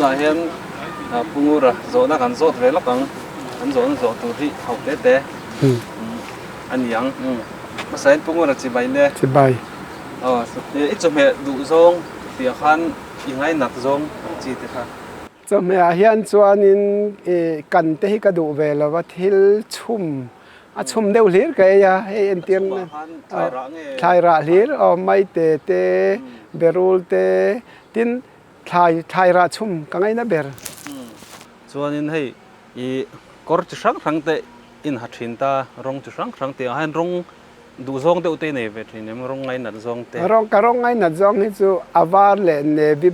Tunah hian Pu Ngura zawhna kan zawt ve lawk ang. Kan zawhna zawh tur hi ho te te a ni ang. Hmasa in Pu Ngura chibai le. Chibai. Aw, i chawhmeh duh zawng tih ah khan i ngainat zawng ang chi te kha. Chawhmeh ah hian chuanin kan te hi ka duh ve lo va, thil chhum a chhum deuh hlir ka ei a, hei entir na thlai rah hlir aw maite te berul te tin thlai thlai rah chhum ka ngaina ber. Chuanin hei i kawr chi hrang hrang te in ha thin ta rawng chi hrang hrang tih ah hian rawng duh zawng deuh te i nei ve thin em rawng ngainat zawng te. Rawng ka rawng ngainat zawng hi chu a var leh navy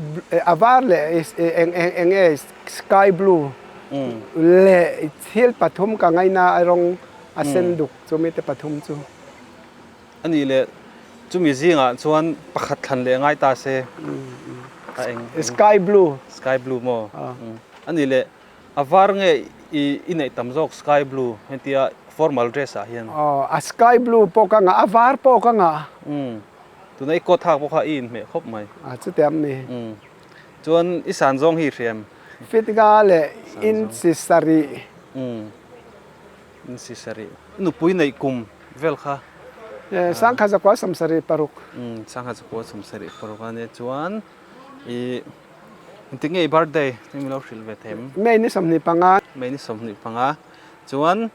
a var leh eng eng eng nge sky blue leh thil pathum ka ngaina a rawng a sen duk chumi te pathum chu. A nih leh chumi zingah chuan pakhat thlan leh ngai ta se a eng Sky blue. Sky blue maw? A nih leh a var nge i neih tam zawk sky blue hetia formal dress ah hian. Aw a sky blue pawh ka ngah a var pawh ka ngah. Tuna i coat hak pawh kha i inhmeh khawp mai. A chutiang ni. Chuan i san zawng hi i hriam? Fit nga leh inchi sarih. Umm inchi sarih. Nupui neih kum vel kha? Sangkhat zakua sawmsarih paruk. Umm sangkhat zakua sawmsarih paruk a nia chuan i engtik nge i birthday tih min lo hrilh ve them? May ni 25. May ni 25 chuan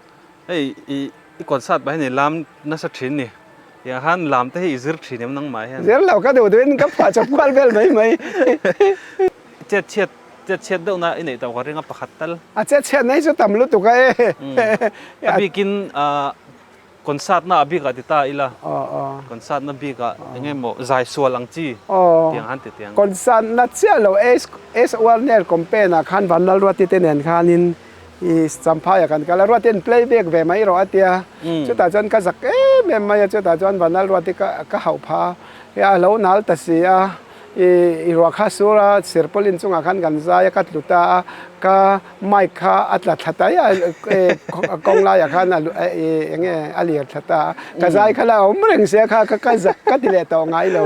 hei i I concert pah hian i lam nasa thin ni. Tiang khan lam te hi i zir thin em nangmah hian? Zir lo ka duh duhin ka phuah chawp kual vel mai mai. Chet chhiat chet chhiat deuh na i neih tawh ka ring a pakhat tal. A chet chhiat na hi chu tam lutuk a e. A bikin concert na a bikah ti ta ila. Concert na bikah eng emaw zai sual ang chi tiang han ti tiang. Concert na chiah lo S Warner campaign ah khan Vanlalruati te nen khanin I Champhai ah kan kal a, Ruatin play back ve mai rawh a tia. Chutah chuan ka zak em em mai a, chutah chuan Vanlal Ruati ka ka hauh pha a, he a lo nal ta si a, i i ruah kha sur a, Sirpawlin chungah khan kan zai a, ka tlu ta a, ka mic kha a tla thla tai a, kawng laiah khan a i eng nge a lir thla ta a, ka zai kha la awm reng sia kha ka ka zak ka ti leh tawh ngai lo.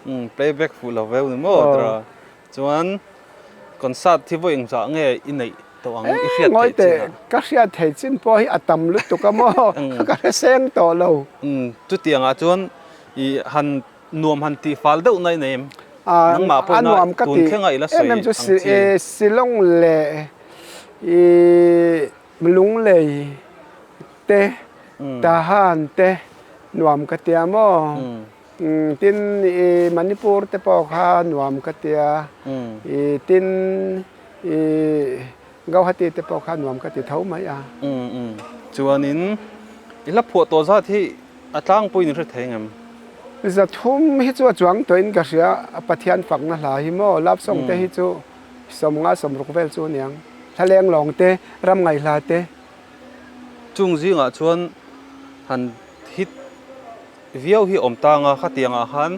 Umm play back fuh lo veu ni maw? Chuan concert hi vawi engzah nge i neih tawh ang i hriat theih chin ah? Ka hriat theih chin pawh hi a tam lutuk a maw? Ka hre seng tawh lo. Chutiang ah chuan i han nuam han tih fal deuh na i nei em? Nangmah pawhin a tun thleng a i la sawi ang chi. Shillong leh i Lunglei te Tahan te nuam ka tia maw? Tin i Manipur te pawh kha nuam ka tia, i tin i Gauhati te pawh kha nuam ka ti tho mai a. Chuanin i hla phuah tawh zat hi a tlangpuiin i hre thei ngem? Zathum hi chu a chuang tawhin ka hria, Pathian fakna hla hi maw, love song te hi chu 50 60 vel chu aniang, thlaleng lawng te, ram ngaihhla te. Chung zingah chuan han hit Viau hi awm tang a, khatiang ah khan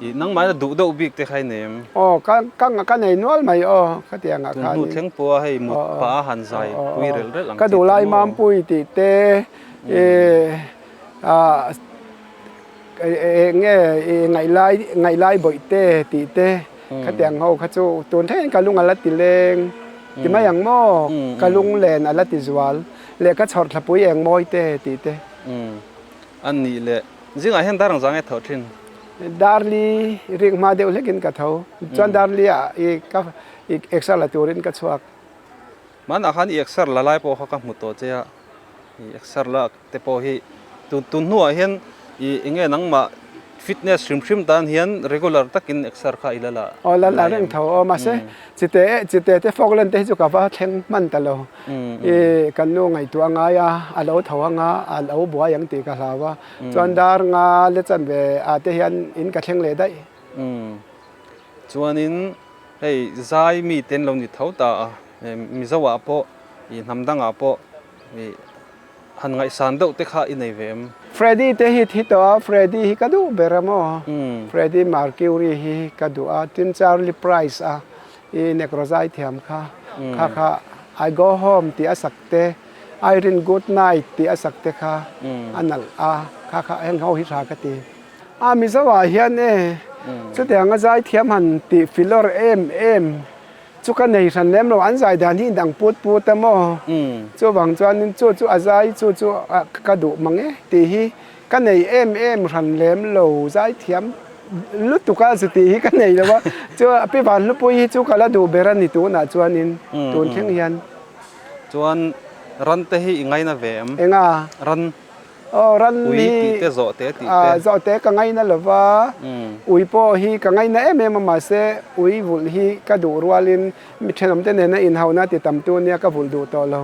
i nangmah in a duh deuh bik te kha i nei em? Aw, ka ka ka nei nual mai aw, khatiang ah khan Tun hnu thleng pawh a hei mut pah a han zai pui relh relh ang chi te maw? Ka duh lai Mampui tih te i ah eng nge i ngaih lai ngaih lai bawih te tih te khatiang ho kha chu tun thleng in ka lung a la ti leng ti mai ang maw? Ka lung len a la ti zual leh ka chhawr thlapui eng mawi te tih te. A nih leh zingah hian dar ang zang e tho thin. Darli rik hma deuh hlekin ka tho. Chuan Darli ah i ka i exer la turin ka chhuak. Hmanah khan i exer la lai pawh kha ka hmu tawh che a, i exer la te pawh hi tun tun hnuah hian i enge nangmah fitness hrim hrim tan hian regular takin exer kha i la la Aw la la reng tho aw mahse chite chite te Falkland te hi chu ka va thleng hman ta lo. I kan nu ngaihtuah ngai a, a lo tho anga a lo buai ang tih ka hlau a, chuan dar nga le chanve ah te hian in ka thleng leh daih. Chuanin hei zai mi te an lo ni tho ta a, Mizo ah pawh i hnam dang ah pawh i han ngaihsan deuh te kha i nei ve em? Freddie te hi thi tawh a, Freddie hi ka duh ber a maw? Freddie Mercury hi ka duh a, tin Charlie Price a I Negro zaithiam kha kha kha I go home tih a sak te, Irene good night tih a sak te kha a nalh a, kha kha heng ho hi tha ka ti. A Mizo ah hian e chutianga zaithiam han tih filawr em em. Chu ka nei hran lem lo, an zai dan hi indang put put a maw? Chuvang chuanin chu chu a zai chu chu ka duh mang e tih hi ka nei em em hran lem lo, zai thiam lutuk a chu tih hi ka nei lo a, chu Pi Vanhlupui hi chu ka la duh ber a ni tunah chuanin tun thleng hian. Chuan ran te hi i ngaina ve em? Enga? Ran. Aw ran Ui hi tih te zawh te tih te. Zawh te ka ngaina lo va, ui pawh hi ka ngaina em em a mahse ui vulh hi ka duh rualin mi thenawm te nena inhauna ti tam tu nia ka vulh duh tawh lo.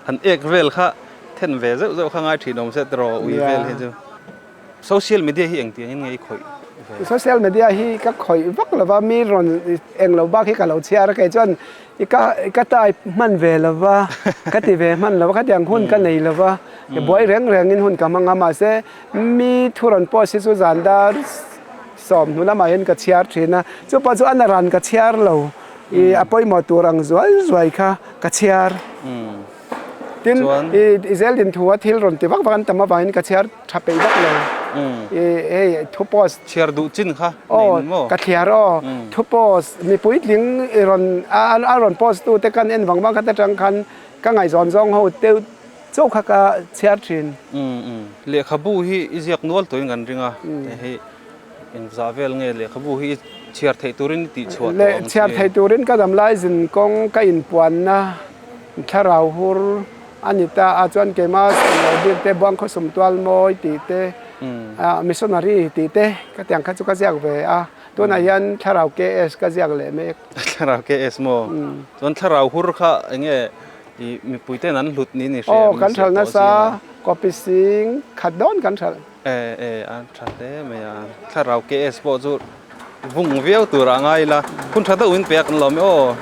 An ek vel kha then ve zeuh zeuh kha ngai thin awm se tiraw ui vel hi chu. Social media hi engtiangin nge i khawih ve? Social media hi ka khawih vak lo va, mi rawn eng lo bak hi ka lo chhiar a, kei chuan i ka ka type hman ve lo va, ka ti ve hman lo va, khatiang hun ka nei lo va, buai reng rengin hun ka hmang a, mahse mi thu rawn post hi chu zan dar 10 lamah hian ka chhiar thin a, chu pawh chu a naran ka chhiar lo, i a pawimawh tur ang zuai zuai kha ka chhiar. Tin, i zeldin thua thil rawn ti vak vak an tam avangin ka chhiar tha peih vak lo. I hei thu post. Chhiar duh chin kha nei maw? Aw, ka thliar aw. Thu post mipuitling i rawn a rawn post tu te kan en vang vang kha te tang khan ka ngaihzawn zawng ho deuh chauh kha ka chhiar thin. Lehkhabu hi i ziak nual turin kan ring a, hei engzah vel nge lehkhabu hi i chhiar theih turin i tihchhuah tawh ang che? Chhiar theih turin ka dam lai zin kawng ka inpuanna Thlarau hur a ni ta a, chuan keimah sawmlo bik te, Buangkhaw Sumtual Mawi tih te, Missionary tih te ka tiang kha chu ka ziak ve a, tunah hian Thlarau KS ka ziak leh mek. Thlarau KS maw? Chuan Thlarau hur kha eng nge i mipui ten an hlut niin i hria em? Aw, kan hralh nasa, copy sing khat dawn kan hralh. E e, a tha hle mai a, Thlarau KS pawh chu vung viau tur ah ngai ila, hun tha deuhin pe a kan lawm e aw.